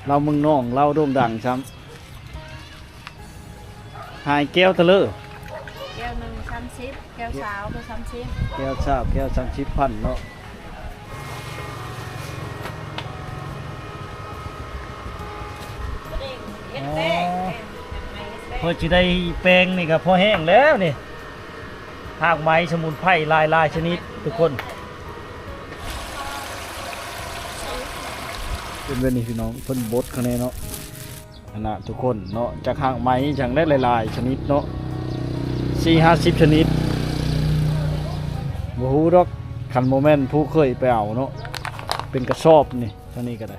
ລາວເມືອງນອງ ລາວໂດ່ງດັງຊ້ຳ. ຫາຍແກ້ວເທົ່າໃດ? ແກ້ວໜຶ່ງສາມສິບ ແກ້ວຊາວກໍສາມສິບ ແກ້ວຊາວ ແກ້ວສາມສິບພັນເນາະ. ອໍ ເພື່ອຊິໄດ້ແປງນີ້ກໍພໍແຮງແລ້ວນີ້ ຮາກໄມ້ສະໝຸນໄພຫຼາຍໆຊະນິດທຸກຄົນ. ເປັນແບບນີ້ພີ່ນ້ອງ ເພິ່ນບົດຂ້າງໃນເນາະ ອັນນະທຸກຄົນເນາະ ຈາກຮາກໄມ້ຫຍັງໄດ້ຫຼາຍໆຊະນິດເນາະ ສີ່ຫ້າສິບຊະນິດ ບໍ່ຮູ້ດອກ ຄັນບໍ່ແມ່ນຜູ້ເຄີຍໄປເອົາເນາະ. ເປັນກະສອບນີ້ ທາງນີ້ກໍໄດ້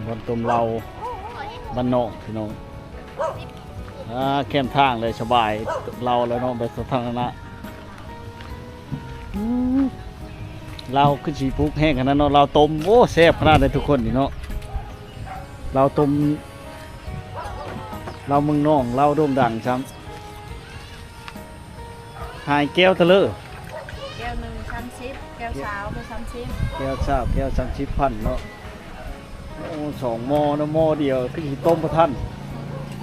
ບ່ອນຕົ້ມເຫຼົ້າບ້ານນອກພີ່ນ້ອງ. ອ່າ ແຄມທາງເລີຍ ສະບາຍເຫຼົ້າແລ້ວເນາະ ແບບສາທາລະນະ. ອືມ ເຫຼົ້າຄືຊິປຸກແຮງຂະໜາດເນາະ ເຫຼົ້າຕົ້ມ ໂອ້ ແຊບຂະໜາດໃດທຸກຄົນນີ້ເນາະ. ເຫຼົ້າຕົ້ມ ເຫຼົ້າເມືອງນອງ ເຫຼົ້າໂດ່ງດັງຊ້ຳ. ຫາຍແກ້ວເທົ່າໃດ? ແກ້ວໜຶ່ງສາມສິບ ແກ້ວຊາວກໍສາມສິບ ແກ້ວຊາວ ແກ້ວສາມສິບພັນເນາະ. ໂອ້ ສອງໝໍ້ເນາະ ໝໍ້ດຽວຄືຊິຕົ້ມບໍ່ທັນ.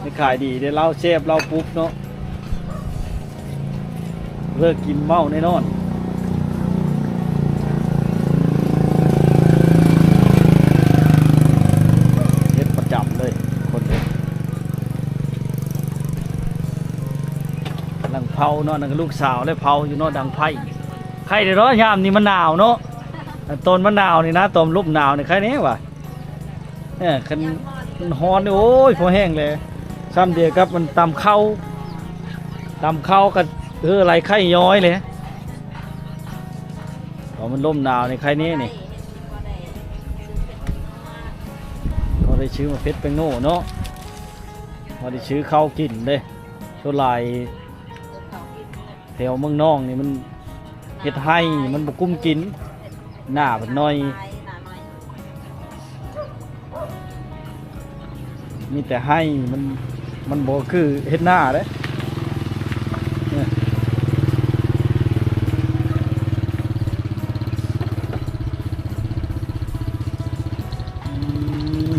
ໄດ້ຂາຍດີເດ້ ເຫຼົ້າແຊບ ເຫຼົ້າປຸກເນາະ ເລີກກິນເມົາແນ່ນອນ. ເຮັດປະຈຳເລີຍຄົນເຮັດ. ກຳລັງເຜົາເນາະ ນັ້ນກໍລູກສາວແລະເຜົາຢູ່ເນາະ ດັງໄຟ. ໄຄແດ່ເນາະ ຍາມນີ້ມັນໜາວເນາະ ຕອນມັນໜາວນີ້ນະ ຕອນລົມໜາວນີ້ໄຄແດ່ວ່າ. ເອີ ຄັນມັນຮ້ອນນີ້ ໂອ້ຍ ພໍແຮງແຫຼະ ຊ່ຳດຽວກັບມັນຕຳເຂົ້າ ຕຳເຂົ້າກໍ ເອີ ໄຫຼໄຂ້ຍ້ອຍແຫຼະ. ເພາະມັນລົມໜາວນີ້ໄຄແດ່ນີ້ ພໍໄດ້ຊື້ໝາກເຜັດແປ້ງໂນ່ເນາະ ພໍໄດ້ຊື້ເຂົ້າກິນເດ້. ສ່ວນຫຼາຍແຖວເມືອງນອງນີ້ມັນເຮັດໄຮ່ ມັນບໍ່ກຸ້ມກິນ ໜ້າເພິ່ນໜ້ອຍ ມີແຕ່ໄຮ່ ມັນ ມັນບໍ່ຄືເຮັດນາເດ້.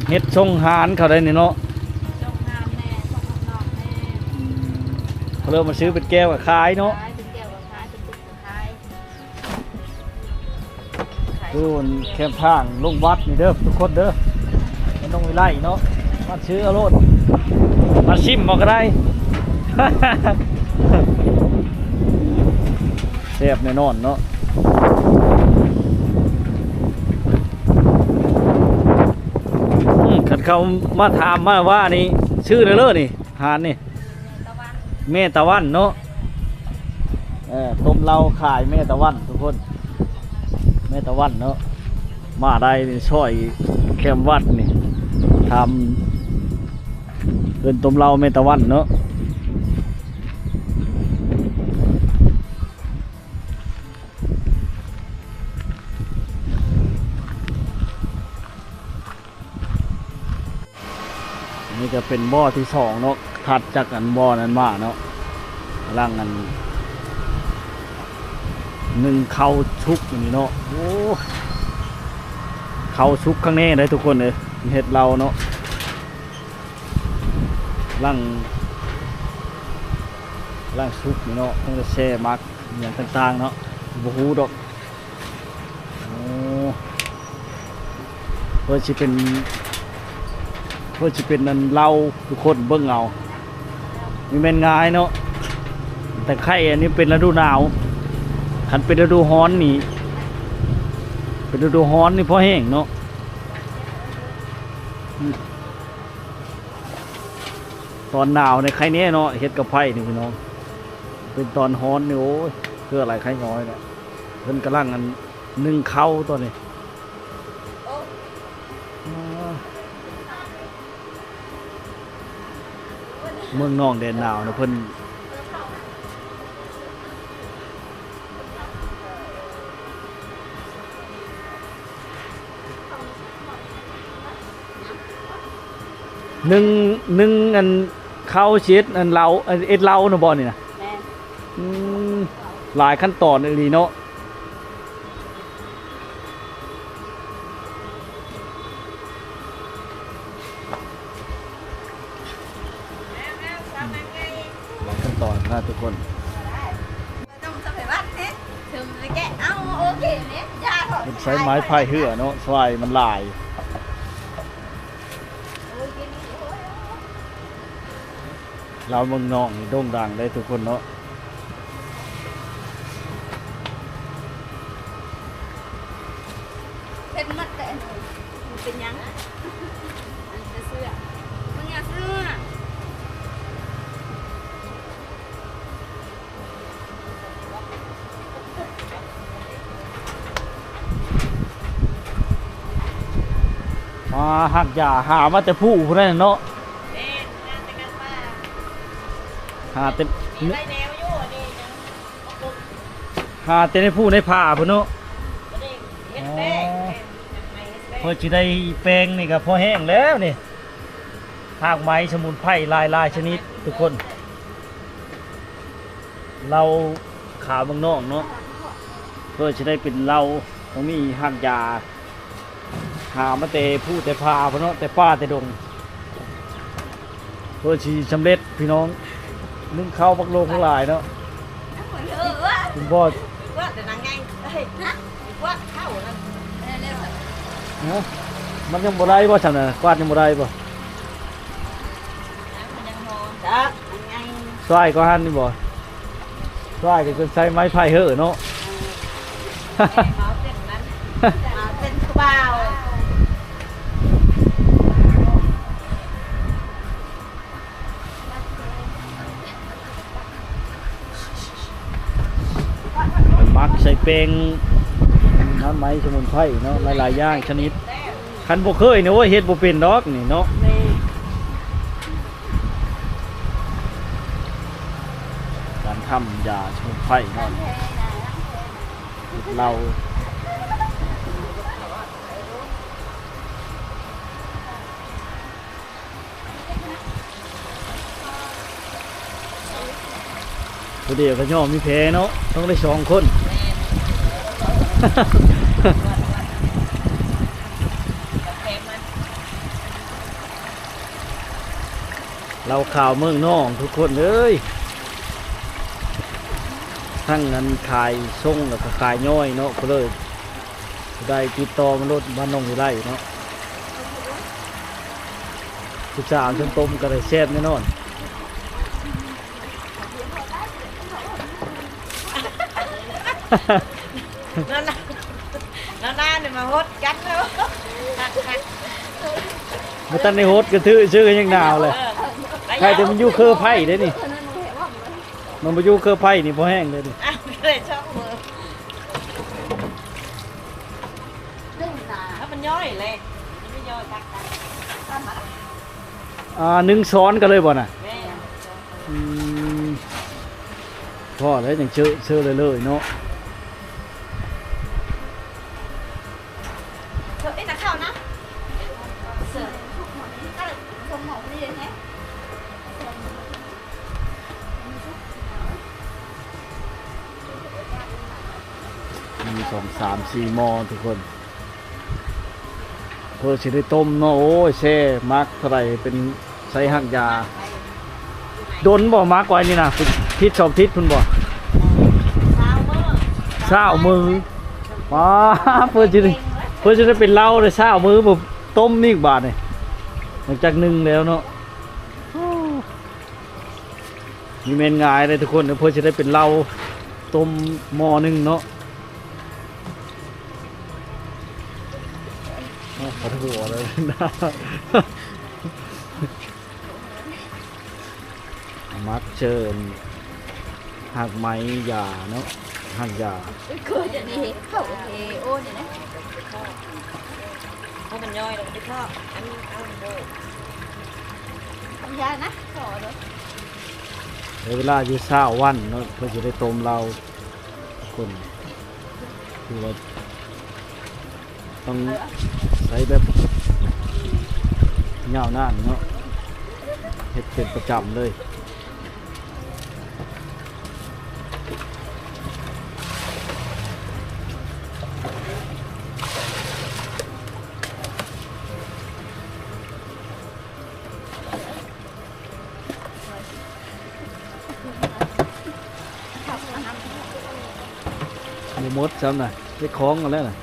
ເຮັດສົ່ງຮ້ານເຂົາໄດ້ນີ້ເນາະ ສົ່ງຮ້ານແດ່ ສົ່ງຂ້າງນອກແດ່. ເຂົາເລີ່ມມາຊື້ເປັນແກ້ວກໍຂາຍເນາະ ຂາຍເປັນແກ້ວກໍຂາຍ ເປັນຕຸກ ຢູ່ແຄມທາງລົງວັດນີ້ເດີທຸກຄົນເດີ ມັນຕ້ອງມີໄລ່ເນາະ ມາຊື້ເອົາໂລດ ມາຊິມເອົາກໍໄດ້ ແຊບແນ່ນອນເນາະ. ອືມ ຄັນເຂົາມາຖາມມາວ່ານີ້ ຊື່ໄດ້ເລີຍນີ້ ຮ້ານນີ້ ແມ່ຕາວັນເນາະ ເອີ ຕົ້ມເຫຼົ້າຂາຍແມ່ຕາວັນທຸກຄົນ ແມ່ຕາວັນເນາະ ມາໄດ້ນີ້ ຊອຍແຄມວັດນີ້ ຖາມເອີ້ນຕົ້ມເຫຼົ້າແມ່ຕາວັນເນາະ. ອັນນີ້ກໍເປັນບໍ່ທີສອງເນາະ ຖັດຈາກອັນບໍ່ນັ້ນມາເນາະ ກຳລັງອັນ ໜຶ້ງເຂົ້າສຸກຢູ່ນີ້ເນາະ. ໂອ້ ເຂົ້າສຸກຂ້າງໃນເດ້ທຸກຄົນເອີຍ ເຮັດເຫຼົ້າເນາະ ກຳລັງ ກຳລັງສຸກນີ້ເນາະ ເພິ່ນກໍແຊ່ໝາກ ອີ່ຫຍັງຕ່າງໆເນາະ ບໍ່ຮູ້ດອກ. ໂອ້ ເພື່ອຊິເປັນ ເພື່ອຊິເປັນອັນເຫຼົ້າ ທຸກຄົນເບິ່ງເອົາ ບໍ່ແມ່ນງ່າຍເນາະ ແຕ່ໄຄອັນນີ້ເປັນລະດູໜາວ ຄັນເປັນລະດູຮ້ອນນີ້ ເປັນລະດູຮ້ອນນີ້ພໍແຮງເນາະ ອືມ ຕອນໜາວນີ້ໄຄແນ່ເນາະ ເຮັດກັບໄຟນີ້ພີ່ນ້ອງ ເປັນຕອນຮ້ອນນີ້ ໂອ້ຍ ເຄືອຫຼາຍໄຄຍ້ອຍແຫຼະ. ເພິ່ນກຳລັງອັນ ໜຶ້ງເຂົ້າຕອນນີ້ ເມືອງນອງແດນໜາວນະ ເພິ່ນ ໜຶ້ງ ໜຶ້ງອັນເຂົ້າຊິເຮັດອັນເຫຼົ້າ ອັນເຮັດເຫຼົ້ານະບໍ່ນີ້ນະ? ແມ່ນ ອືມ. ຫຼາຍຂັ້ນຕອນອີ່ຫຼີເນາະ ຫຼາຍຂັ້ນຕອນນະທຸກຄົນ. ເປັນສາຍໄມ້ພາຍເຮືອເນາະ ສວາຍມັນຫຼາຍ. ລາວເມືອງນອກນີ້ໂດ່ງດັງເດ້ທຸກຄົນເນາະ. ເຮັດໝົດແຕ່ອັນນີ້ ມັນເປັນຫຍັງ? ອັນນີ້ເສື້ອ ມຶງຢ່າເສື້ອ. ອ່າ ຮາກຢາຫາມາແຕ່ພູພຸ້ນແຫຼະເນາະ. ແມ່ນ ຫາແຕ່ກາງປ່າ ຫາແຕ່ ມີຫຼາຍແນວຢູ່ ອັນນີ້ຍັງບໍ່ຄົບ ຫາແຕ່ໃນພູໃນປ່າພຸ້ນເນາະ. ບໍ່ໄດ້ເຮັດແປ້ງ ອໍ ແມ່ນ ເຮັດໄມ້ເຮັດແປ້ງ ເພື່ອຊິໄດ້ແປ້ງນີ້ກໍພໍແຮງແລ້ວນີ້ ຮາກໄມ້ສະໝຸນໄພຫຼາຍໆຊະນິດທຸກຄົນ. ເຫຼົ້າຂາວເມືອງນອກເນາະ ເພື່ອຊິໄດ້ເປັນເຫຼົ້າ ຕ້ອງມີຮາກຢາ ຫາມາແຕ່ພູແຕ່ປ່າພຸ້ນເນາະ ແຕ່ປ່າແຕ່ດົງ ເພື່ອຊິສຳເລັດພີ່ນ້ອງ. ໜຶ້ງເຂົ້າບັກໂລງຫຼາຍເນາະ ເອີ ເອີ ເປັນບໍ່? ກວາດແຕ່ນາງໃຫຍ່ ເອີຍ ຮະ? ກວາດເຂົ້ານັ້ນ ເອີ ແລ້ວ ຮະ? ມັນຍັງບໍ່ໄດ້ບໍ່ຊັ້ນນະ? ກວາດຍັງບໍ່ໄດ້ບໍ່? ຍັງ ມັນຍັງຮ້ອນ ຈັກ ນາງໃຫຍ່ ຊ່ວຍກໍຫັ້ນນີ້ບໍ່? ຊ່ວຍກໍຈະໃຊ້ໄມ້ໄຜ່ເຫີເນາະ ເອີ ເອີ ເປັນນັ້ນ ເປັນຜູ້ບ່າວ. ມັນໝັກໃສ່ແປ້ງ ນ້ຳໄມ້ສະໝຸນໄພເນາະ ຫຼາຍໆຢ່າງຊະນິດ. ຄັນບໍ່ເຄີຍນີ້ ໂອ້ຍ ເຮັດບໍ່ເປັນດອກນີ້ເນາະ. ການທຳຢາສະໝຸນໄພເນາະ ເຮັດເຫຼົ້າ. ຜູ້ດຽວກໍຍໍມີແພເນາະ ຕ້ອງໄດ້ສອງຄົນ. ເຫຼົ້າຂາວເມືອງນອກທຸກຄົນເອີຍ ທັງອັນຂາຍຊົງ ແລ້ວກໍຂາຍຍ້ອຍເນາະ ກໍເລີຍ ຜູ້ໃດຕິດຕໍ່ມາໂລດ ບ້ານໜອງວິໄລເນາະ. ຜູ້ສາວຊົມຕົ້ມກໍໄດ້ແຊບແນ່ນອນ. ນານາ ນານານີ້ມາຫົດກັນແລ້ວ ບໍ່ທັນໄດ້ຫົດກະຖືຊື່ ຍັງໜາວເລີຍ. ເອີ ໃຜແຕ່ມັນຢູ່ເຄີໄພເດ້ນີ້ ມັນບໍ່ຢູ່ເຄີໄພນີ້ພໍແຮງເດ້ນີ້. ອ່ະ ເລີຍຊອກເບີ ຖ້າມັນຍ້ອຍແຫຼະ ມັນຍ້ອຍຕັກໆ. ອ່າ ໜຶ່ງຊ້ອນກັນເລີຍບໍ່ນະ? ແມ່ນ. ອືມ ພໍແລ້ວ ຍັງເຊີ ເຊີເລີຍໆເນາະ. ເຊີ ເອີ ນັກຂ່າວນະ ເຊີ ເອີ ຊົມໝໍນີ້ເດ້. ໜຶ່ງ ສອງ ສາມ ສີ່ໝໍ້ທຸກຄົນ ເພື່ອຊິໄດ້ຕົ້ມເນາະ. ໂອ້ຍ ແຊ່ໝັກເທົ່າໃດ ເປັນໃສ່ຮາກຢາ. ດົນບໍ່ໝັກໄວ້ນີ້ນະ? ທິດສອງທິດພຸ້ນບໍ່? ຊາວມື້ ຊາວມື້. ວ້າ ເພື່ອຊິໄດ້ ເພື່ອຊິໄດ້ເປັນເຫຼົ້າໄດ້ຊາວມື້ ບໍ່ຕົ້ມອີກບາດນີ້ ຫຼັງຈາກໜຶ້ງແລ້ວເນາະ. ໂອ້ ນີ້ແມ່ນງ່າຍເດ້ທຸກຄົນ ເພື່ອຊິໄດ້ເປັນເຫຼົ້າຕົ້ມໝໍ້ໜຶ່ງເນາະ. ອ້າວ ປວດຫົວເລີຍ ໝັກເຊີນຮາກໄມ້ຢາເນາະ ຮາກຢາ. ໂອ້ຍ ໂຄດອັນນີ້ເຂົາເອໂອນີ້ນະ ເພາະມັນຍ່ອຍແລ້ວໄປທອດ ອັນ ອັນ ຢ່ານະ ຂໍເດີ. ໃຊ້ເວລາຢູ່ຊາວວັນເນາະ ເພື່ອຊິໄດ້ຕົ້ມເຫຼົ້າ ຄົນ ຄືວ່າຕ້ອງໃຊ້ແບບຍາວນານເນາະ ເຮັດເປັນປະຈຳເລີຍ. ໝົດຊ້ຳນະ ເຮັດຂອງກັນແລ້ວນະ.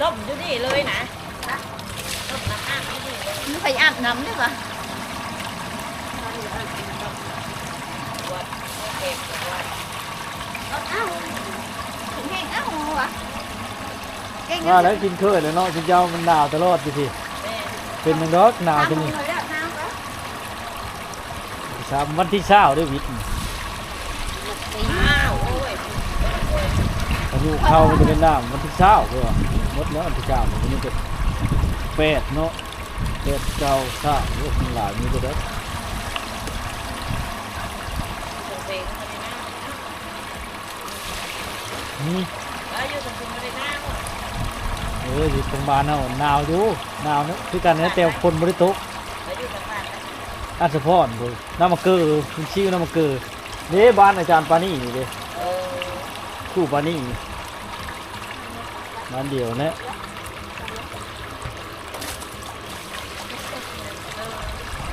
ຕົ້ມຢູ່ນີ້ເລີຍນະ ຕົ້ມນ້ຳອາບຢູ່ນີ້ເລີຍ ມັນໄປອາບນ້ຳເດ້ວະ ເອົາ ເອົາ ເອົາວະ ເກັ່ງ ວ່າແລ້ວກິນເຄີຍແລ້ວເນາະ ຊຸມເຈົ້າມັນໜາວຕະຫຼອດຢູ່ພີ້ ເປັນຫຍັງດອກໜາວຈັ່ງນີ້. ສາມ ວັນທີຊາວເດ້ວິດ ອາຍຸເຂົາຈະເປັນນ້ຳວັນທີຊາວເດ້ວ່າ ໝົດແລ້ວວັນທີຊາວ ມື້ນີ້ກໍແປດເນາະ ແປດ ເກົ້າ ຊາວ ໂອ້ ມັນຫຼາຍມື້ເດີ. ອືມ ເອີ ຢູ່ທາງບ້ານເຮົາໜາວຢູ່ ໜາວເນາະ ຄືກັນນະ ແຕ່ຝົນບໍ່ໄດ້ຕົກ ອັດສະພອນພຸ້ນ ນ້ຳມະເກີ ເພິ່ນຊິວນ້ຳມະເກີເດ້ ບ້ານອາຈານປານີນີ້ເດ້ ເອີ ຄູປານີ ບ້ານດຽວແຫຼະ.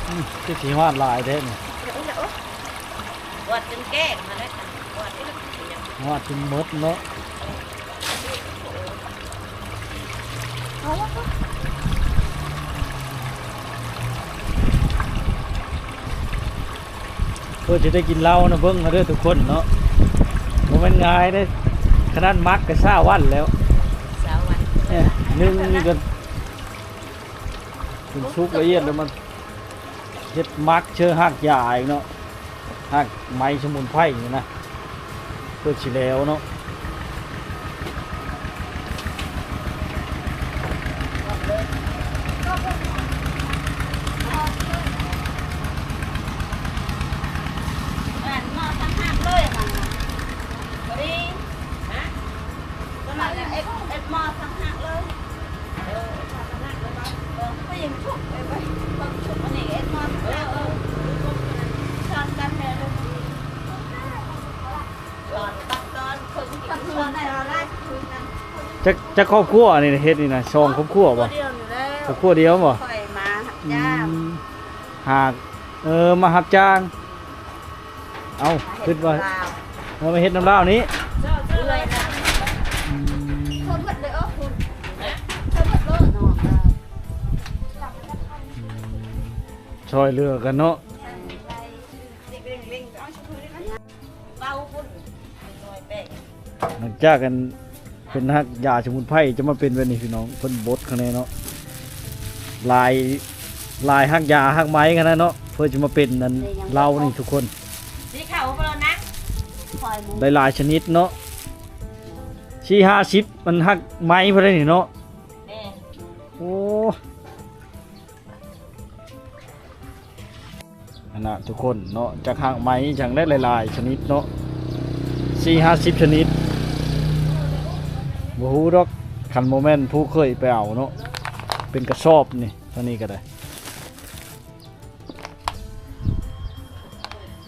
ອືມ ຄືຊິຮອດຫຼາຍແທ້ນີ້ ກວາດຈົນແກ້ງຫັ້ນແຫຼະ ກວາດຈົນໝົດເນາະ ເພື່ອຊິໄດ້ກິນເຫຼົ້ານະ ເບິ່ງເອົາເດີທຸກຄົນເນາະ ບໍ່ແມ່ນງ່າຍເດ້ ຂະໜາດໝັກກໍຊາວວັນແລ້ວ ຊາວວັນ ເອີ ໜຶ່ງນີ້ກໍ ຈົນສຸກລະອຽດແລ້ວ ມາເຮັດໝັກເຊີຮາກຢາອີກເນາະ ຮາກໄມ້ສະໝຸນໄພນີ້ນະ ເພື່ອຊິແລ້ວເນາະ. ຈັກ ຈັກຄອບຄົວນີ້ເຮັດນີ້ນະ ສອງຄອບຄົວບໍ່? ຄອບຄົວດຽວນີ້ແຫຼະ ຄອບຄົວດຽວບໍ່? ຂ້ອຍມາຮັບຈ້າງ ອືມ ຫາກ ເອີ ມາຮັບຈ້າງ. ເອົ້າ ຄິດວ່າ ເອີ ມາເຮັດນຳລາວນີ້ ອືມ ຊ່ອຍເຫຼືອກັນເນາະ. ຫຼັງຈາກອັນ ເປັນຮາກຢາສະໝຸນໄພຈະມາເປັນແບບນີ້ພີ່ນ້ອງ ເພິ່ນບົດຂ້າງໃນເນາະ ຫຼາຍ ຫຼາຍຮາກຢາຮາກໄມ້ຂະໜາດເນາະ ເພື່ອຈະມາເປັນອັນເຫຼົ້ານີ້ທຸກຄົນ ໄດ້ຫຼາຍຊະນິດເນາະ ສີ່ຫ້າສິບ ມັນຮາກໄມ້ພຸ້ນເດ້ນີ້ເນາະ ໂອ້. ອັນນະທຸກຄົນເນາະ ຈາກຮາກໄມ້ຈັ່ງໄດ້ຫຼາຍໆຊະນິດເນາະ ສີ່ຫ້າສິບຊະນິດ ບໍ່ຮູ້ດອກ ຄັນບໍ່ແມ່ນຜູ້ເຄີຍໄປເອົາເນາະ ເປັນກະສອບນີ້ ເທົ່ານີ້ກໍໄດ້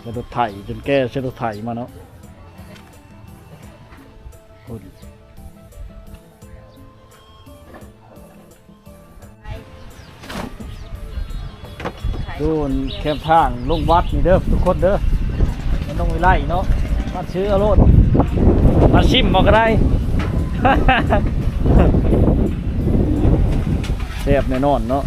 ໃສ່ລົດໄຖ ຈົນແກ່ໃສ່ລົດໄຖມາເນາະ ໂອ້. ຢູ່ແຄມທາງລົງວັດນີ້ເດີທຸກຄົນເດີ ແມ່ນ້ອງວິໄລເນາະ ມາຊື້ເອົາໂລດ ມາຊິມເອົາກໍໄດ້ ແຊບແນ່ນອນເນາະ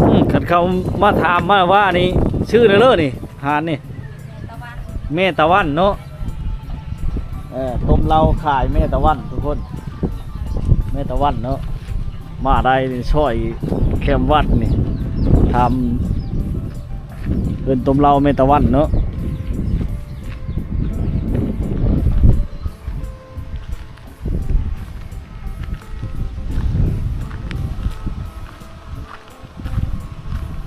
ອືມ ຄັນເຂົາມາຖາມມາວ່ານີ້ ຊື້ໄດ້ເລີຍນີ້ ຮ້ານນີ້ ແມ່ຕາວັນເນາະ ເອີ ຕົ້ມເຫຼົ້າຂາຍແມ່ຕາວັນທຸກຄົນ ແມ່ຕາວັນເນາະ ມາໄດ້ນີ້ ຊອຍແຄມວັດນີ້ ຖາມເອີ້ນຕົ້ມເຫຼົ້າແມ່ຕາວັນເນາະ